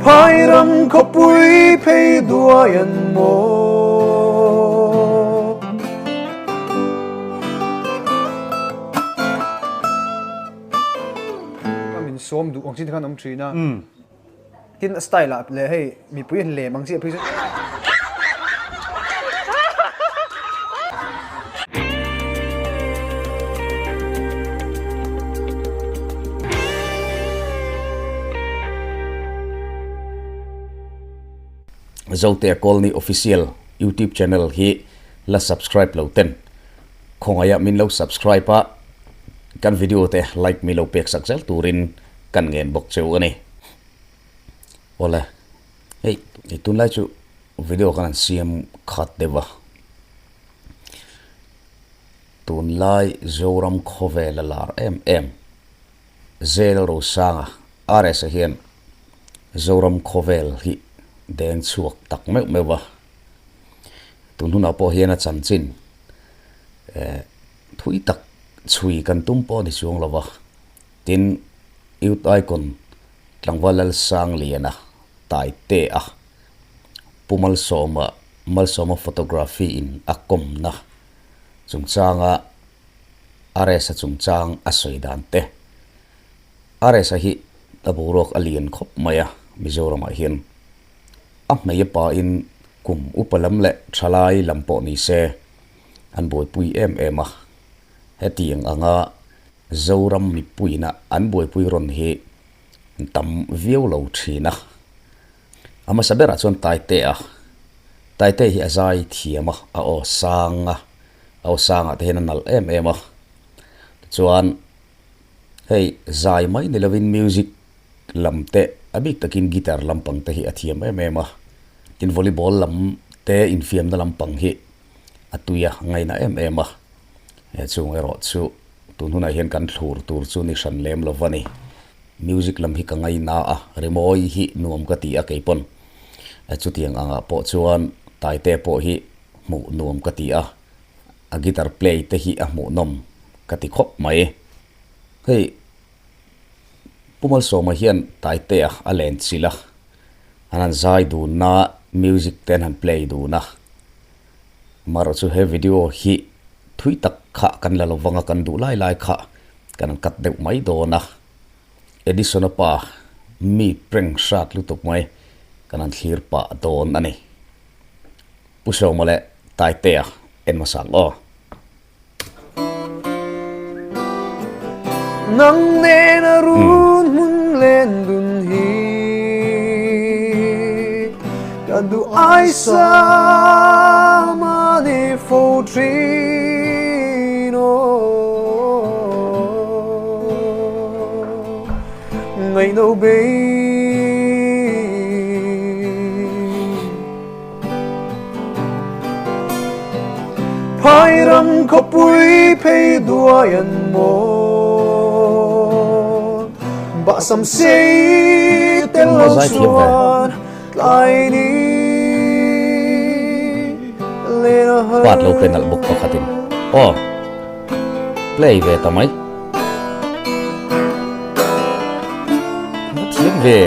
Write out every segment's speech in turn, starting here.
Phairam khawpui phei duai an maw? Ka min sawm duh ang chi te khan awm thin a. Tin a style ah leh hei mipui an lem ang chiah phei chu. Zotea Colony Official YouTube channel hi la subscribe lo ten khawngaih ah min lo subscribe a, kan video te like mi lo pek sak zel turin kan ngen bawk cheu a ni. Awle, hei tunlai chu video kan han siam khat deuh a, tunlai Zoram khawvel a lar em em Zel Rosanga RS a hian Zoram khawvel hi deng chhuak tak meuh meuh a, tun hunah pawh hian a chanchin eh thui tak chhui kan tum pawh a ni chuang lo va. Tin, Youth Icon tlangval Lalsangliana Taitea Pu Malsawma Malsawma Photography in a kawmna chungchanga RS-a chungchang a sawi dan te. RS-a hi a boruak a lian khawp mai a, Mizoramah hian a hmei a pain kum upa lam leh thalai lam pawh ni se an buaipui em em a. Hetiang anga Zoram mipuina an buaipui rawn hi an tam viau lo thin a. A hmasa berah chuan Taitea, Taite hi a zai thiam a, a aw sang a, a aw sangah te hian a nalh em em a. Tichuan hei zai mai ni lovin music lam te, a bik takin guitar lampang te hi a thiam em em a. Tin volleyball lam te infiamna lampang hi a tui a ngaina em em a. He chung erawh chu tun hunah hian kan thlur tur chu ni hran lem lo va ni. Music lam hi ka ngaina a, rimawi hi nuam ka ti a keipawn. Chutiang angah pawh chuan Taite pawh hi hmuh nuam ka ti a, a guitar play te hi a hmuhnawm ka ti khawp mai. Hei Pu Malsawma hian Taitea a len chilh a, an han zai dun a, music te an han play dun a. Amaherawh chu he video hi thui tak kha kan la lo vang a, kan duh lai lai kha kan cut deuh mai dawn a. Edison a pa mi prank hrat lutuk mai kan han thlir pah dawn a ni. Pu Sawma leh Taitea en hmasa ang aw. Nang nena run hmun len dun hi Ka duh ai sa mani fo thin aw Ngaih no bei. Phairam khawpui phei duai an maw Bahsam sei tel lo chuan tlai ni len a har. Part lo penalh bawk pakhatin aw play ve ta mai. Va thiam ve.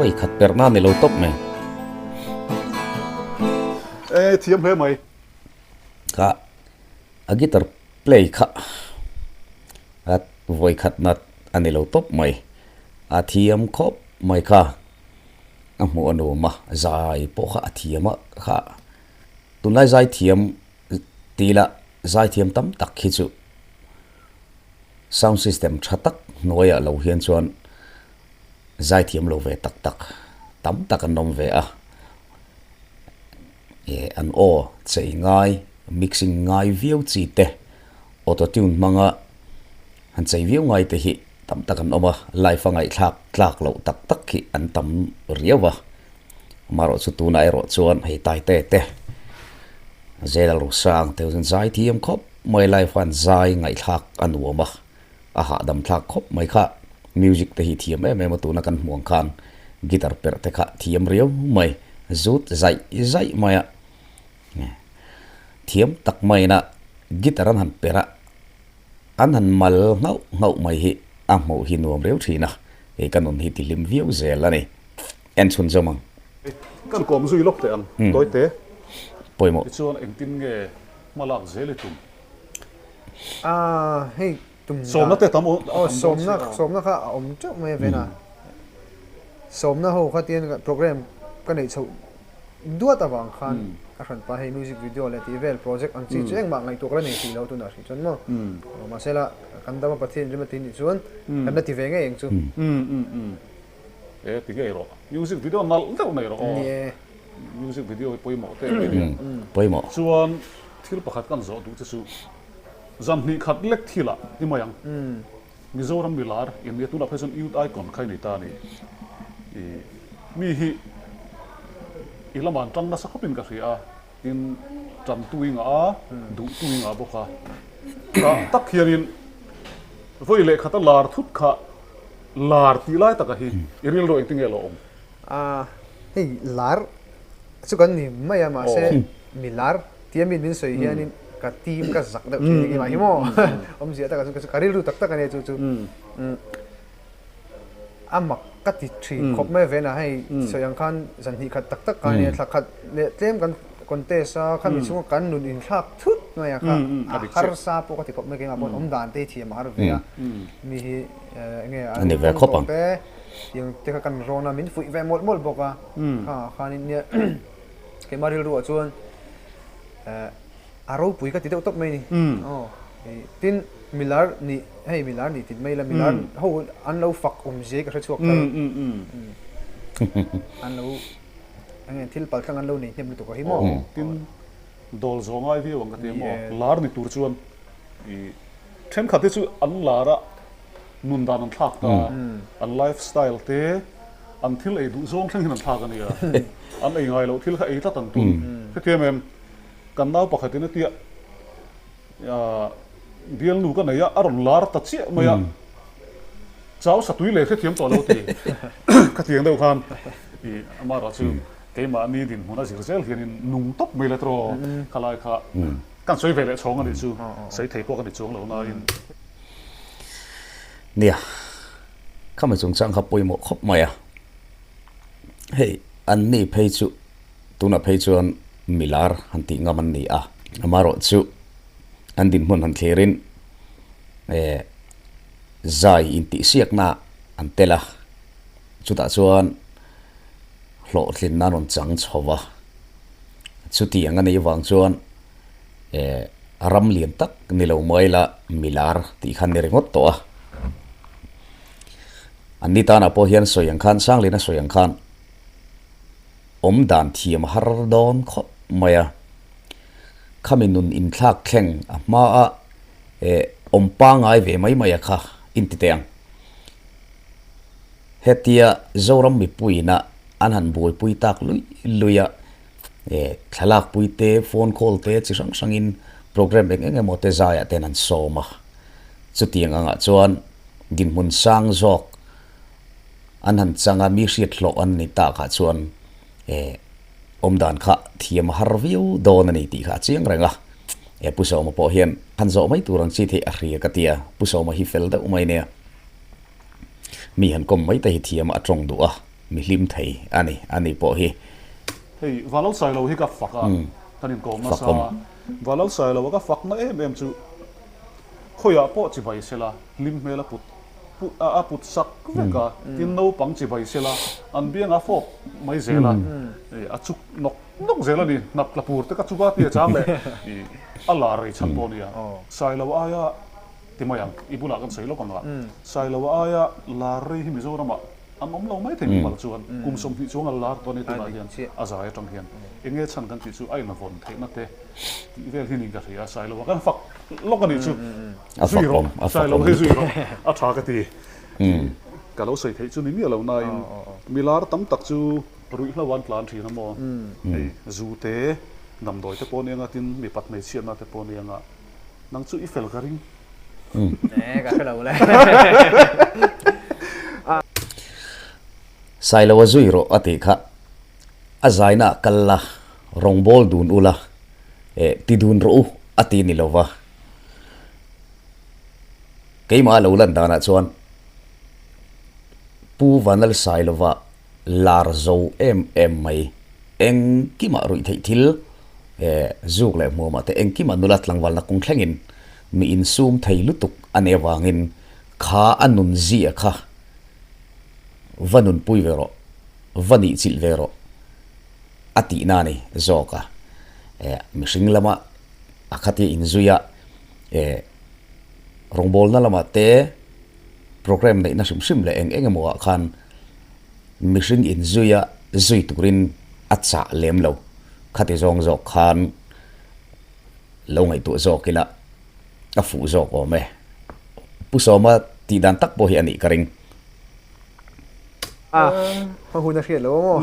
Vawi khat perh na ni lo tawp mai. E thiam hle mai. Kha a guitar play kha a vawi khat nat a ni lo tawp mai. A thiam khawp mai kha a hmuh a nuam a, zai pawh kha a thiam a kha tunlai zai thiam tih lah zai thiam tam tak hi chu sound system tha tak hnuaiah lo hian chuan zai thiam lo ve tak tak tam tak an awm ve a, eh an aw chei ngai mixing ngai viau chi te auto tune hmanga Han chei viau ngai te hi tam tak an awm a, life a ngaihthlak tlak loh tak tak hi an tam riau a. Amaherawh chu tunah erawh chuan hei Taite te, Zelal Rusang te chuan zai thiam khawp mai life a an zai ngaihthlak a nuam a. A hahdam thlak khawp mai kha. Music te hi thiam em em a tuna kan hmuh ang khan guitar perh te kha thiam riau mai zut zaih zaih mai a. Thiam tak maiin a guitar an han perh a, an han mal nghauh nghauh mai hi a hmuh hi nuam riau thin a, kei ka nun hi ti hlim viau zel a ni. En chhun zawm ang. Kan kawm zui lawk teh ang, tawite. Pawimawh. Tichuan engtin nge hma lak zel i tum? Aaa hei tum dan. Sawmna te tam awm Aw sawmna sawmna kha a awm teuh mai a vena. Sawmna ho kha tian program ka neih chhoh duat avang khan a hranpa hei music video leh tih vel project ang chi chu engmah ngaihtuah ka la nei hrih lo tunah hrih chuan maw. Mahse la kan dama Pathian rim a ti nih chuan kan la ti ve ngei ang chu. E ti ngei rawh. Music video nalh deuh nei rawh aw. Music video hi pawimawh te mai nia. Pawimawh. Chuan thil pakhat kan zawh duh che chu zan hnih khat lek thil ah ti mai ang. Mizoram milar in nia tunah phei chuan youth icon kha i nei ta a ni. I mi hi i lamah an tang nasa khawp in ka hria a, tin tantu i ngah a, duhtu i ngah bawk a. Tah tak hianin vawi leh khat a lar thut kha lar tih lai taka hi i rilru engtin nge lo awm? A, hei lar chu kan ni mai a mahse mi lar tia mi min sawi hianin ka team ka zak deuh thin eng hi maw awmzia takah chuan ka rilru tak tak a nia chu chu a mak ka ti thin khawp mai vena hei sawi ang khan zan hnih khat tak tak kha ania thla khat leh tlem kan contest a khami chhunga kan nun inthlak thut mai a kha a harsa pawh ka ti khawp mai keimah pawh awm dan te hi thiam a har ve a mi hi enge a ni ve khawp ang. Tiang te kha kan rawn a, min fuih ve mawlh mawlh bawk a. Khangah khanin nia keimah rilruah chuan a ropui ka ti deuh tawp mai ni. Aw tin milar nih hei milar nih tit mai la milar ho an lo fak awm zia hi ka hre chhuak thar. An lo enge thil paltlang an lo nei hnem lutuk a hi maw. Tin dawl zawh ngai viau ang ka ti a maw. Lar ni tur chuan i thenkhat hi chu an lar a. Nun dan an thlak ta, an life style te, an thil ei duh zawng thleng hian an thlak a nia. An ei ngai loh thil kha ei tlat an tum. Hetiang em, kan nau pakhatin a tia, bialnu ka nei a, a rawn lar ta chiah mai a, chau satui leh hrethiam tawh lo ti. Khatiang deuh khan i amaherawh chu keimahni dinhmun a zir zel hianin nung tawp mai la tiraw khalai kha kan sawi ve leh chhawng a nih chu, sawi thei pawh ka ni chuang lo nain. Nia, khami chungchang kha pawimawh khawp mai a. Hei, an ni phei chu tunah phei chuan milar han tih ngam an ni a. Amaherawh chu an dinhmun han thlirin eh zai intihsiakna an tel a, chutah chuan hlawhtlinna an rawn chang chho va. Chutiang a nih vang chuan eh ram lian tak ni lo mai la milar tih khan ni ringawt tawh a. An ni tanah pawh hian sawi ang khan Sanglina sawi ang khan awm dan thiam a har dawn khawp mai a. Khami nun inthlak thleng a hma a eh awm pangai ve mai mai a kha inti teh ang. Hetia Zoram mipuiina an han buaipui tak luih luih a. Eh thlalakpui te, phone call te chi hrang hrangin program eng eng emaw te zaiah ten an sawm a. Chutiang angah chuan dinhmun sang zawk an han chang a, mi hriat hlawh an ni takah chuan eh awmdan kha thiam a har viau dawn a ni tih kha a chiang reng a. Eh Pu Sawma pawh hian han zawh mai tur ang chi theih a hria ka ti a, Pu Sawma hi fel deuh mai nia. Mi han kawm mai te hi thiam a tawng duh a. Mi hlim thei a ni, a ni pawh hi. Hei, Valalsailo hi ka fak a, kan inkawm nasa a. Valalsailo a ka fakna em em chu khawiah pawh chibai sela hlim hmel a put a put sak vek a, tin naupang chibai sela an bianga fawp mai zel a, a chuk nawk nawk zel a ni, hnap tla pur te ka chuk a ti a chang leh a lar rei chhan pawh a nia. Sailo aia ti mai ang, i bulah kan sawi lawk ang a, Sailo aia lar rei hi Mizoramah An awm lo mai thei mimal chuan kum 20 chuang a lar tawh a ni tunah hian a zai atang hian eng nge chhan kan tih chu a invawn theihna te tih vel hi niin ka hria a Sailoa kan fak lawk a nih chu zui rawh Sailoa hi zui rawh a tha ka ti ka lo sawi theih chu ni miah lo nain milar tam tak chu ruihhlo an tlan thin a maw hei zu te damdawi te pawh nia nga tin mipat hmeichhiatna te pawh nia nga nang chu i fel ka ring. Eh, ka hre lo le. Sailoa zui rawh a tih kha a zaina ah kal la, rawngbâwl dun ula, eh ti dun rawh u a ti ni lova. Keimah a lo lan danah chuan Pu Vanlal Sailova lar zo em em mai, engkimah ruih theih thil eh zuk leh hmuamah te engkimah nula tlangvalna kawng thlengin mi insum thei lutuk a nih avangin kha a nun zia kha va nunpui ve rawh, va nih chilh ve rawh a tihna a ni zawk a. Eh mihring lama a khatia inzui a eh rawngbawlna lamah te programme neihna hrim hrim leh eng eng emaw ah khan mihring inzui a zui turin a chah lem lo. Khati zawng zawk khan lo ngaihtuah zawk ila a fuh zawk awm e. Pu Sawma tih dan tak pawh hi a nih ka ring. A, hma hun a hriat lo a maw?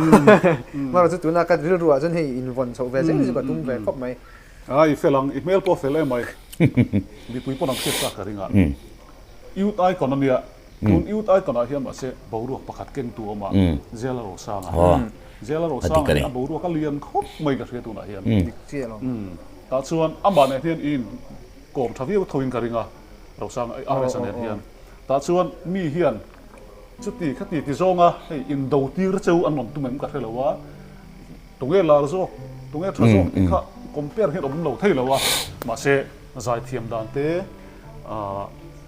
Marawh chu tuna ka rilru ah chuan hei invawn chhoh ve zel chu ka tum ve khawp mai. A, i fel ang, i hmel pawh a fel em mai. Mipui pawn ang hriat chak ka ring a. Youth Icon a nia, tun Youth Icon ah hian mahse boruak pakhat kengtu a awm a, Zela Rosanga. Zela Rosanga hi a boruak a lian khawp mai ka hria tunah hian. Dik chiah lo. Tah chuan amah nen hian i inkawm tha viau tho in ka ring a, Rosanga, RS-a nen hian. Tah chuan mi hian chuti khati ti zawnga hei indo tir cheu an rawn tum em ka hre lo a, tunge lar zawk, tunge tha zawk tih kha compare hian awm lo thei lo a, mahse zaithiam dan te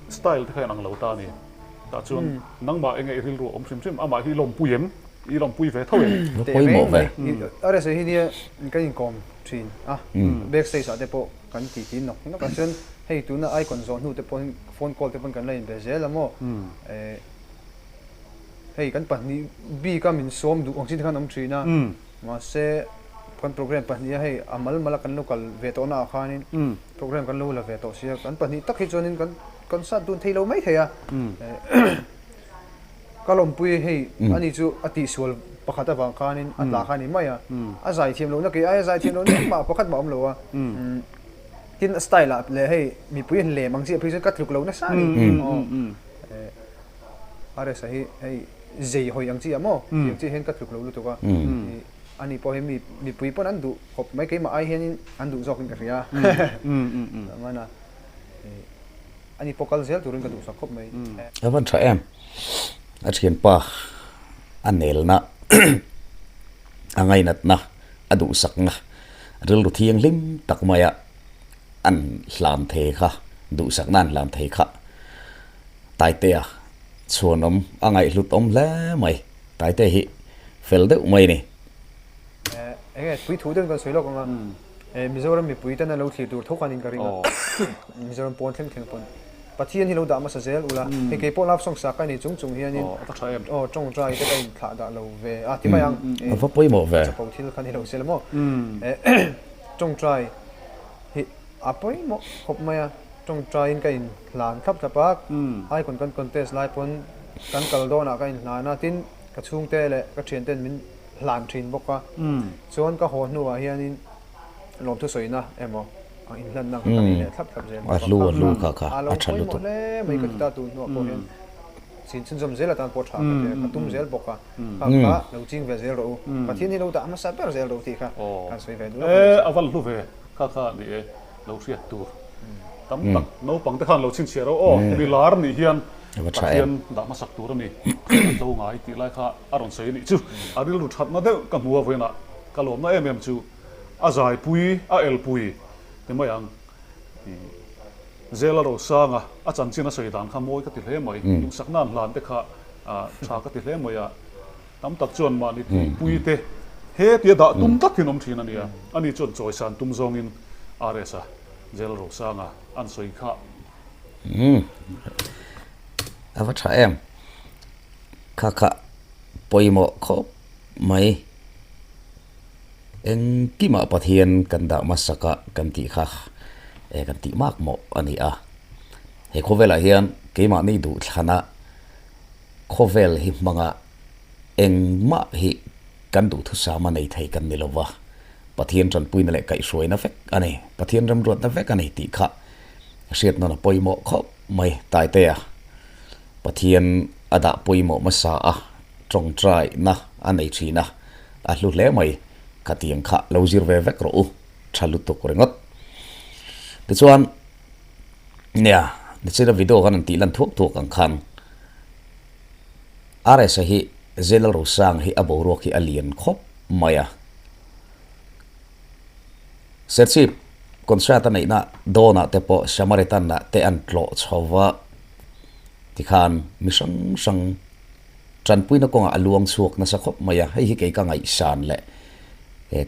style te kha inang lo ta a ni. Tah chuan nangmah enge i rilru a awm hrim hrim, amah hi i lawmpui em? I lawmpui ve tho em? Teh reng mai, RSA hi nia kan inkawm thin a, backstage ah te pawh kan ti ti nawk nawk a, chuan hei tuna icon zawh hnu te pawhin phone call te pawn kan la inbe zel a maw, hei kan pahnih bik a min sawm duh ang chin te khan awm thin a, mahse kan program pahnih a hei a mal mal a kan lo kal ve tawh na ah khanin program kan lo la ve tawh sia, kan pahnih tak hi chuanin kan kan sat dun thei lo mai thei a. Ka lawmpui hei ani chu a tihsual pakhat avang khanin a tla kha a ni mai a, a zaithiam lohna kei aia zaithiam lohna engmah pakhat mah a awm lo a, tin a style ah leh hei mipui an lem ang chiah phei chuan ka tluk lo nasa a ni aw RS-a hi hei zei hawi ang chiah maw tih ang chiah hian ka tluk lo lutuk a, ani pawh hi mi mipui pawn an duh khawp mai keimah ai hianin an duh zawkin ka hria a. Ani pawh kal zel turin ka duhsak khawp mai. A van tha em. A thianpa a nelna a ngainatna a duhsakna rilru thianghlim tak maia an hlan thei kha duhsakna an hlan thei kha Taitea chhuanawm a ngaihhlut awm hle mai. Taitea hi fel deuh mai a ni. Enge pui thu deuhin kan sawi lawk ang a, Mizoram mipui ten an lo thlir tur tho khanin ka ring a, Mizoram pawn thleng thleng pawn Pathian hi lo dah hmasa zel ula, hei kei pawh love song sak ka ni chung chung hianin aw tawngtai te ka inthlah dah lo ve a ti mai ang, chapo thil kha ni lo se la maw, tawngtai hi a pawimawh khawp mai a, tawngtaiin ka inhlan thlap thlap a, icon kan contest lai pawn kan kal dawnah ka inhlan a, tin ka chhungte leh ka thianten min hlan thin bawk a, chuan ka haw hnuah hianin lawmthu sawina emaw ang inhlanna ang kha ka nei leh thlap thlap zel bawk a, a lo pawimawh hle mai ka ti ta tun hnuah pawh hian chin chhunzawm zel atan pawh tha ka ti a, ka tum zel bawk a, kha kha lo ching ve zel rawh u, Pathian hi lo dah hmasa ber zel rawh u tih kha kan sawi ve duh lawk a ni. E a van hlu ve kha kha ni e lo hriat tur tam tak naupang te khan lo chhinchhiah rawh aw mi lar nih hian Pathian dah hmasak tur a ni a tlo ngai tih lai kha a rawn sawi a nih chu. A rilru thatna deuh ka hmu a vawiinah ka lawmna em em chu a zaipui a elpui ti mai ang i Zela Rosanga a chanchin a sawi dan kha mawi ka ti hle mai. Duhsakna an hlan te kha tha ka ti hle mai a, tam tak chuan mahni tihpui te he tia dah tum tak hian awm thin a nia. Ani chuan chawisan tum zawngin RS-a Zela Rosanga an sawi kha. A va tha em. Kha kha pawimawh khawp mai. Engkimah Pathian kan dah hmasak a kan tih kha e kan tih mak mawh a ni a. He khawvelah hian keimahni duhthlana khawvel hi hmanga engmah hi kan duhthusama nei thei kan ni lova. Pathian tanpuina leh kaihhruaina vek a ni, Pathian remruatna vek a ni tih kha hriat nawn a pawimawh khawp. mai Taitea. Pathian a dah pawimawh hmasa a, tawngtaina a nei thin a, a hlu hle mai. Khatiang kha lo zir ve vek rawh u, tha lutuk ringawt. Tichuan, nia, nichina video khan an tih lan thuak thuak ang khan RS-a hi Zenal Rosang hi a boruak hi a lian khawp mai a. Serchhip concert a neihna dawnah te pawh Samaritan ah te an tlawh chho va, tikhan mi hrang hrang tanpuina kawngah a luang chhuak nasa khawp mai a, hei hi kei ka ngaihsan leh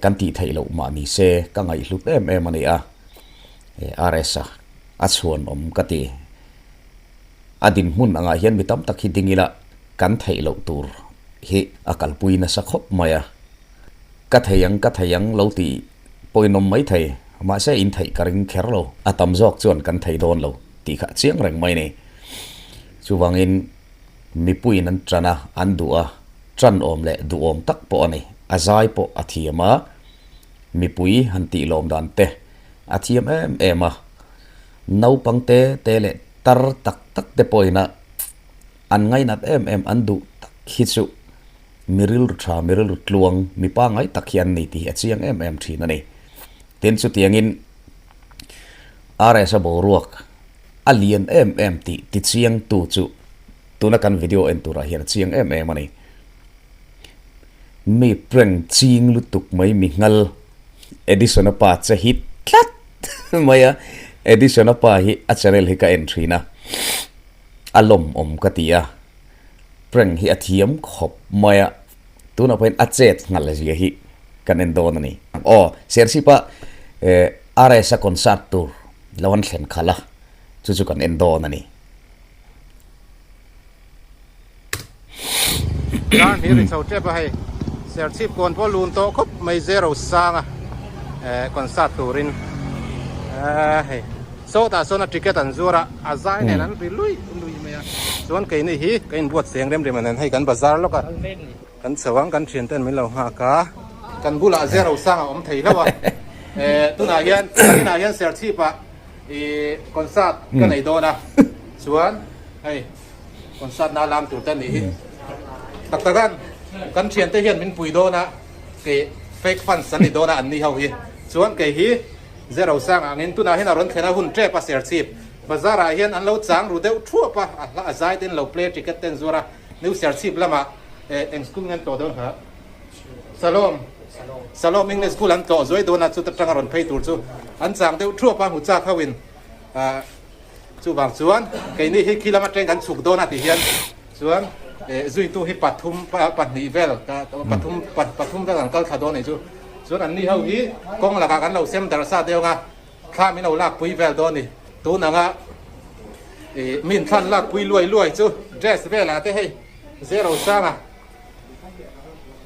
kan tih theih loh mah ni se ka ngaihhlut em em a ni a, RS-a a chhuanawm ka ti. A dinhmun angah hian mi tam tak hi ding ila kan theih loh tur hi a kalpui nasa khawp mai a. Ka thei ang, ka thei ang lo tih pawhin awm mai thei, mahse in theih ka ring kher lo. A tam zawk chuan kan thei dawn lo tih kha a chiang reng mai ni. Chuvangin mipuiin an tan a, an duh a, tan awm leh duhawm tak pawh a ni. A zai pawh a thiam a, mipui han tih lawm dan te a thiam em em a. Naupang te te leh tar tak tak te pawhin a an ngainat em em, an duh tak hi chu Mi rilru tha, mi rilru tluang, mi pangngai tak hi an ni tih hi a chiang em em thin a ni. Tin, chutiangin RS-a boruak a lian em em tih tichiangtu chu tuna kan video en turah hian a chiang em em a ni. Mi prank ching lutuk mai mi nghal Edison-a pa che hi tlat mai a, Edison-a pa hi a channel hi ka en thin a, a lawmawm ka ti a. Prank hi a thiam khawp mai a, tunah pawhin a chet nghal zia hi kan en dawn a ni. Aw, Serchhip-a RS-a concert tur lo an thlen khalh a, chu chu kan en dawn a ni. Kar hnih ri chho tep a hei, Serchhip kawn pawh lun tawh khawp mai zero sang a concert turin hei. Sawtah sawn a ticket an zuar a, a zai nen an ri lui lui mai a. Chuan keini hi ka inbuat seng rem rem anen hei kan bazar lawk a, kan chho ang kan thian ten min lo nghak a. Kan bulah zero sang a awm thei hlauh a, eh tunah hian kan inah hian Serchhip ah ih concert ka nei dawn a, chuan hei concert na lam tur te a nih hi. Tak tak an kan thian te hian min pui dawn a, kei fake fans an ni dawn a an ni ho hi, chuan kei hi. Zero sang angin tunah hian a rawn thlen a hun tep a Serchhip bazar ah hian an lo chang ru deuh thuap a, a hla a zai ten lo play ticket ten zuar a, New Serchhip lamah eh eng school nge an tlawh dawn kha? Salom Salom English School an tlawh zuai dawn a chuta tang a rawn phei tur chu an chang deuh thuap a hmu chak ho in ah chuvang chuan keini hi khi lam atang kan chhuk dawn a ti hian chuan eh zuitu hi pathum pahnih vel pathum pathum vel an kal thla dawn anih chu. Chuan anni ho hi kawng lakah kan lo sem darh sa deuh ang a, thla min lo lakpui vel dawn ni. Tun anga ih min thlan lakpui luai luai chu dress velah te hei zero sanga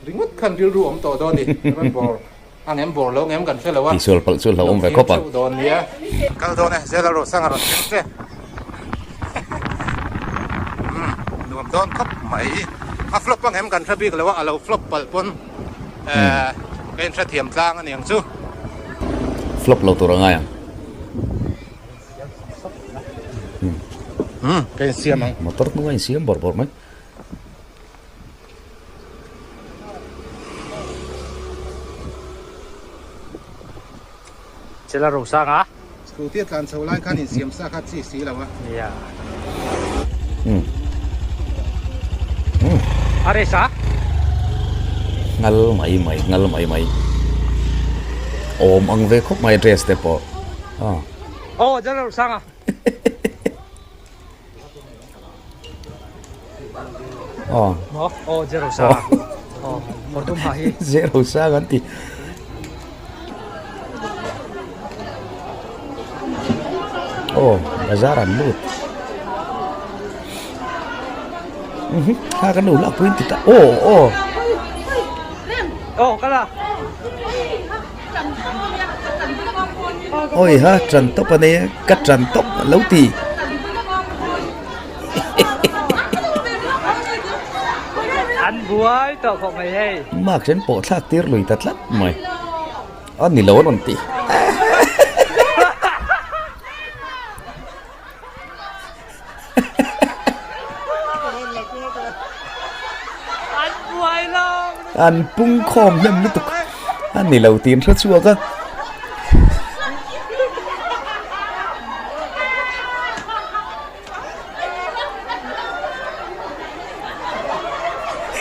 ringawt khan rilru awm tawh dawn ni. Rawn bawr ang em bawr lo ang em kan hre lo a, Tihsual palh chu hlauhawm ve khawp ang. Dawn nia. Kal dawn e, zero sanga rawn thleng che. Umm nuam dawn khawp mai. A flop ang em kan hre bik lo a, a lo flop palh pawn. Eh, ka in hrethiam tlang a niang chu. Flop lo tur a ngai ang. Hmm, ka in siam ang. Motor hnung a in siam bawrh bawrh mai. Chela Rosanga a. Scooty a tlan chho lai khan insiam sa kha chi si lo a. Yeah. Hmm. Hmm. A race a? Ngal mai mai, ngal mai mai. Awm ang ve khawp mai dress te pawh. Ah. Oh, Chela Rosanga. Aw. Maw? Aw, zero sang. Aw, kawr dum ha hi. Zero sang an ti. Aw, bazar an lut. Mhm, kha kan lo lak pui an ti ta. Aw, aw. Aw, kal a. Awi ha, ṭan tawp a nei a, ka ṭan tawp a lo ti. An buai tawh khawp mai hei. Mark hian pawh thlak tir lui ta tlat mai. A ni lo a rawn ti. An pung khawm hnem lutuk a ni lo tih an hre chhuak a.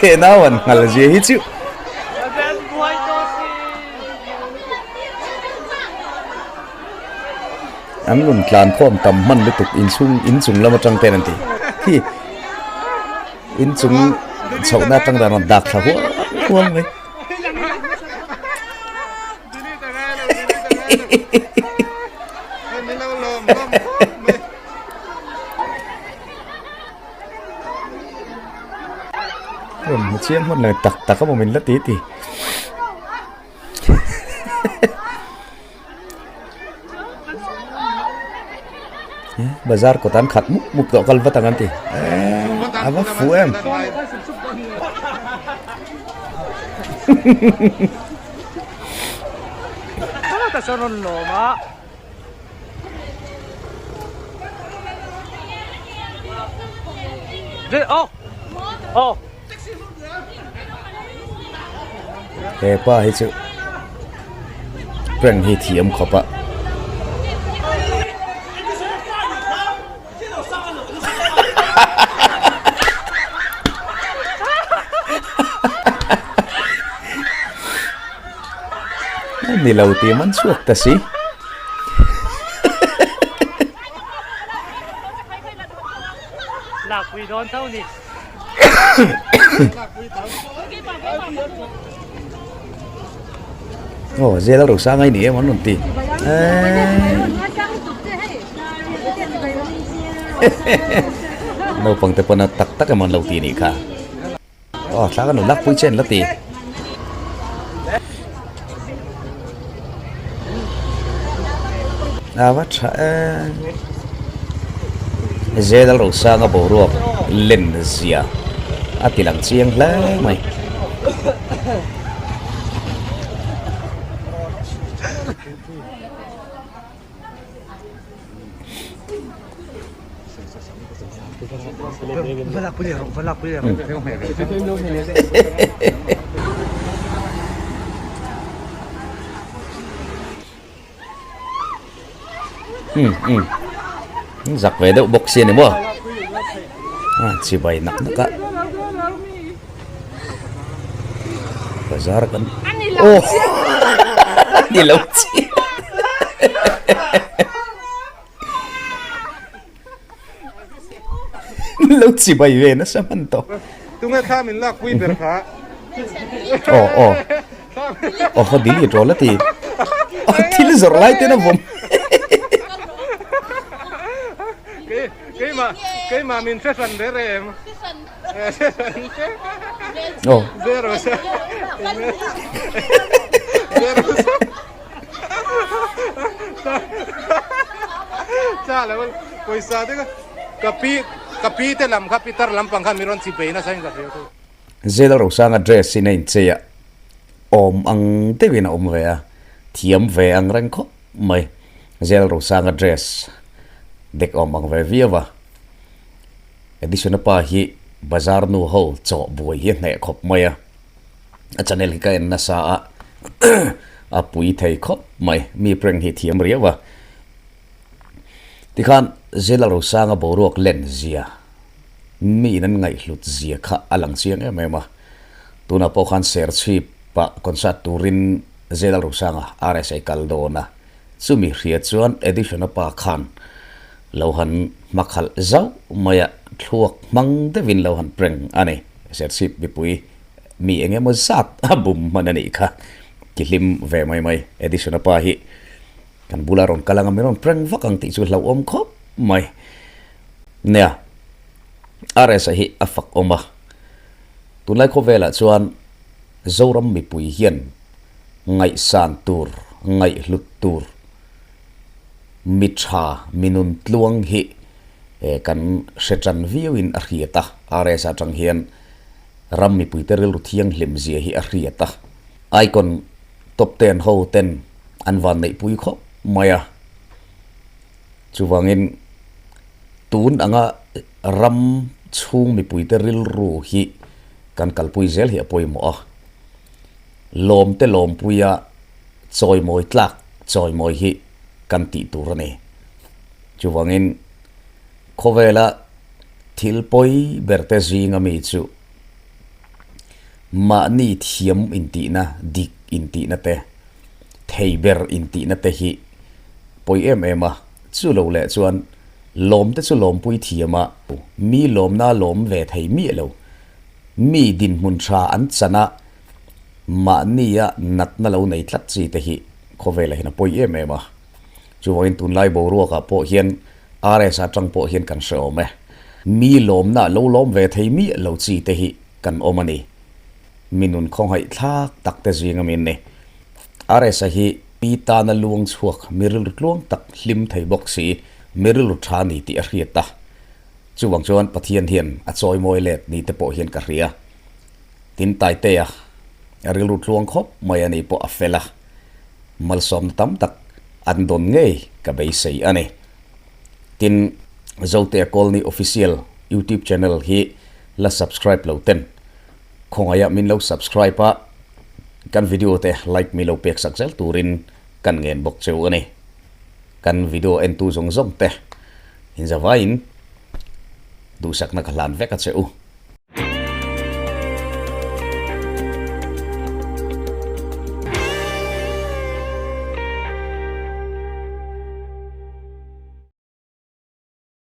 He nau an nghal zia hi chu. An rawn tlan khawm tam hman lutuk inchhung inchung lam atang ten an ti khi inchung chhohna atang dan rawn dak thla huang huang mai. Rawn hmu chiang hman lo tak tak a maw min la ti ti. Bazar kawt an khat mup mup tawh kal vat ang an ti a va fuh em. He pa hi chu prank hi thiam khawp a. Ni lo tih man chhuak ta si. Aw zel a rosang a ni em an rawn ti naupang te pawn a tak tak emaw an lo ti anih kha aw thla ka nu lak pui che an la ti. A va tha em. Zel Rosanga boruak len zia a ti lang chiang hle mai. Um um zak ve deuh bawk si a ni maw a chibai nak nak a bazar kan aw ni lo chiah Lo chibai ve nasa hman tawh. Tunge thla min lak pui ber kha. Aw aw. Aw khaw delete rawh la ti. Aw thil zawrh lai ten a vawm. Kei keimah keimah min hre hran reh reh em. Hre hran che. Aw. Zero sa. Zero sa. Zela Rosanga dress in a inchei a, awm ang deuhin a awm ve a, thiam ve ang reng khawp mai. Zela Rosanga dress dek awm ang ve viau a. Edison-a pa hi bazar nu ho chawh buai hi a hneh khawp mai a. A channel hi ka en nasa a, a pui thei khawp mai, mi prank hi thiam riau a. Tikhan Zela Rosanga boruak len zia, mi in an ngaihhlut zia kha a lang chiang em em a. Tunah pawh khan Serchhip ah concert turin Zela Rosanga RSA kal dawn a, chumi hria chuan Edition a pa khan lo han hmakhalh zauh mai a, thluak hmang deuhin lo han prank a ni. Serchhip mipui Mi eng emaw zat a bum hman a nih kha ti hlim ve mai mai. Edison-a pa hi kan bula rawn kal ang a, min rawn prank vak ang tih chu hlauhawm khawp mai. Nia, RS-a hi a fak awm a. Tunlai khawvelah chuan Zoram mipui hian ngaihsan tur, ngaihhlut tur, mi tha, mi nun tluang hi kan hre tan viauin a hriat a. RS-a atang hian Ram mipuite rilru thianghlim zia hi a hriat a, Icon top ten ho ten an van neihpui khawp mai a. Chuvangin tun anga ram chhung mipuite rilru hi kan kalpui zel hi a pawimawh a. Lawmte lawmpuia chawimawi tlak chawimawi hi kan tih tur a ni. Chuvangin khawvela thil pawi berte zinga mi chu mahni thiam intihna, dik intihna te, thei ber intihna te hi pawi em em a. Chu lo leh chuan lawmte chu lawmpui thiam a, mi lawmna lawm ve thei miah lo. Mi dinhmun tha an chan a, mahnia natna lo nei tlat chi te hi khawvelah hian a pawi em em a. Chuvangin tunlai boruakah pawh hian RS atang pawh hian kan hre awm e. Mi lawmna lo lawm ve thei miah lo chi te hi kan awm a ni. Mi nun khawngaih thlak tak te zing a min ni. RS-a hi mi tana luang chhuak, mi rilru tluang tak hlim thei bawk si, mi rilru tha ni tih a hriat a. Chuvang chuan Pathian hian a chawimawi let ni te pawh hian ka hria. Tin Taitea a rilru tluang khawp mai a ni pawh a fel a, malsawmna tam tak an dawn ngei ka beisei a ni. Tin Zotea Colony Official YouTube channel hi la subscribe lo ten khawngaih ah min lo subscribe a, kan video te like mi lo pek sak zel turin kan ngen bawk cheu a ni. Kan video entu zawng zawng te inzavaiin duhsakna ka hlan vek a che u.